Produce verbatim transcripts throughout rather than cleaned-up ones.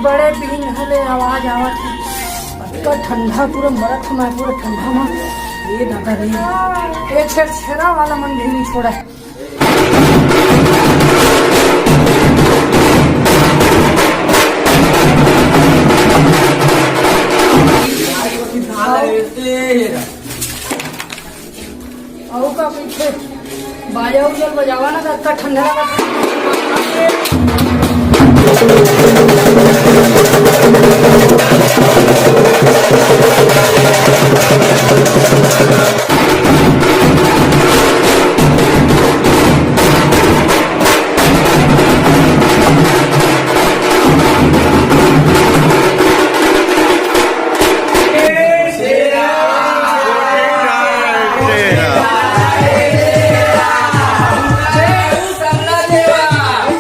बड़े बिहनिया ले आवाज आवत हे। अतका ठंडा, पूरा मरत हंव मैं, पूरा ठंडा म। ए दादा रे, ए छेरछेरा वाला मन भी नहीं छोड़ा। अउ का पीछे बाजा उजा बजावा ना, त अतका ठंडा लगत।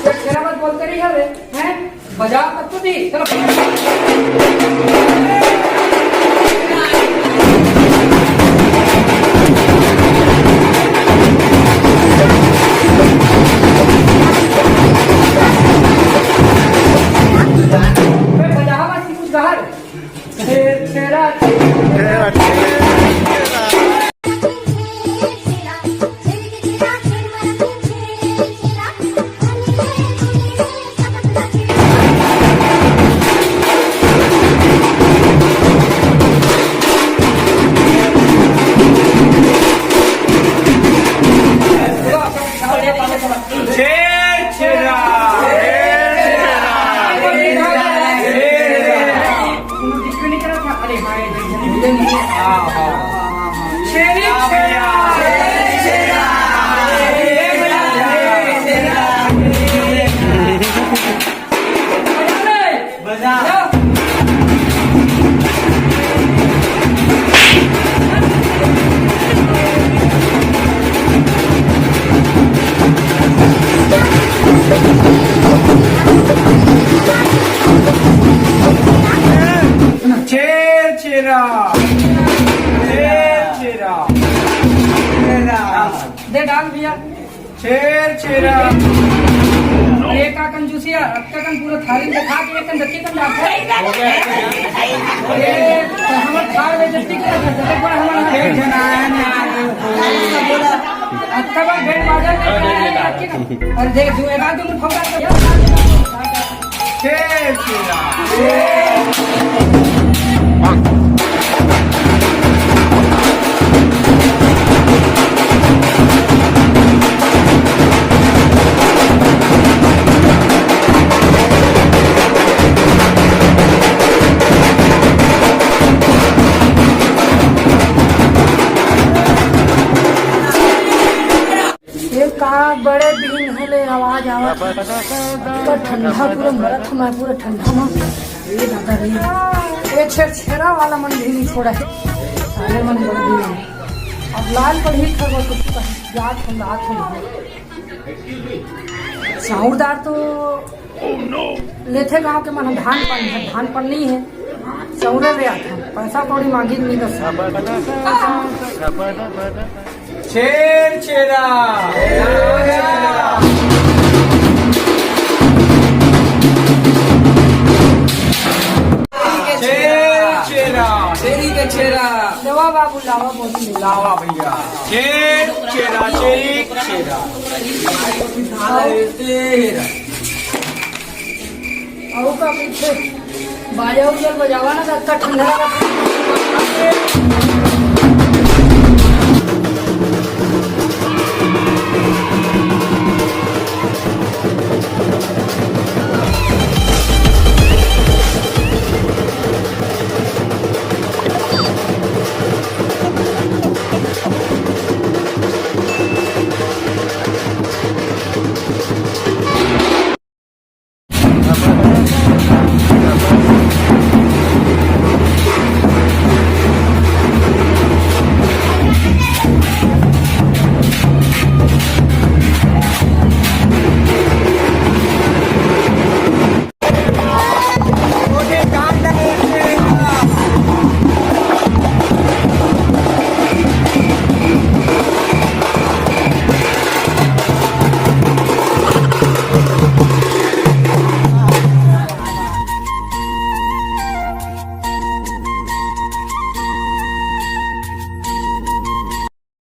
छेरछेरा मत बोलते रही हवे, हैं? बजा मत तू भी, चलो। बे, बजा मत कुछ बाहर। छेरछेरा, छेरछेरा। छेरछेरा। छेरछेरा। छेरछेरा। छेरछेरा। दे डाल भैया। छेरछेरा। अरे का कंजूसी है, अतका कन पूरा थाली में खा के एक कन दक्की कन डाल। अरे, तो हमर थाल में दक्की कन डाल, तो बड़ा हमर हाथ एक जना आया नहीं। अतका बन बैंड बाजा नहीं आया, दक्की कन। अरे देख, तू एक आध दिन ठोका तो छेरछेरा। ये का बड़े दिन हे ले आवाज आवत हे। अतका ठंडा, पूरा मरत हंव मैं, पूरा ठंडा म। ये दादा रे, ये छेरछेरा वाला मन भी नहीं छोड़ा हे। साले मन बड़े दिन हे। अब लाल पड़ही खबर कुछ जात हंव, रात हंव। चाउर दार तो लेथे गांव के मन, धान पान हे, धान पान नहीं हे, चाउर ले आथे, पैसा कौड़ी मांगी नहीं दस। छेरछेरा। छेरछेरा। छेरी के छेरा। लावा बाबू, लावा बोली। लावा भैया। छेरछेरा, छेरी के छेरा। अउ का पीछे बाजा उजा बजावा ना, त अतका ठंडा लगत।